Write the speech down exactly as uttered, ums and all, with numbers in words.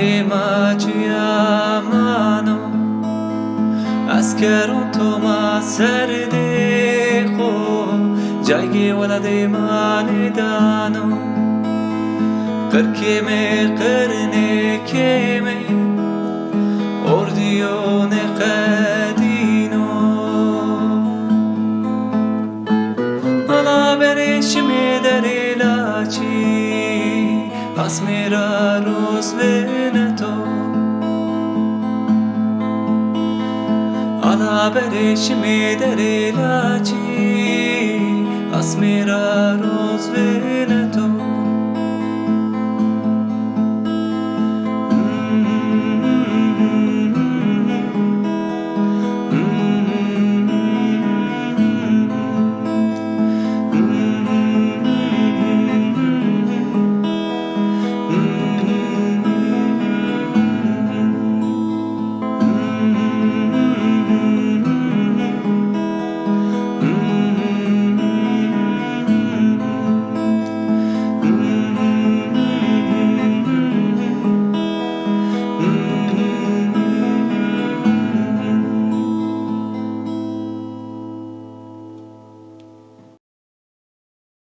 Ê ma cîya mano, eskeron to ma serdê xo, caygê weladê ma nêdano. Qirkê mi qirnê kê mi, ordîyo nêqedîno. Ala berê şimê derê laçî, asmê ra roz vêneto. Ala berê şimê derê laçî, asmê ra roz vêneto.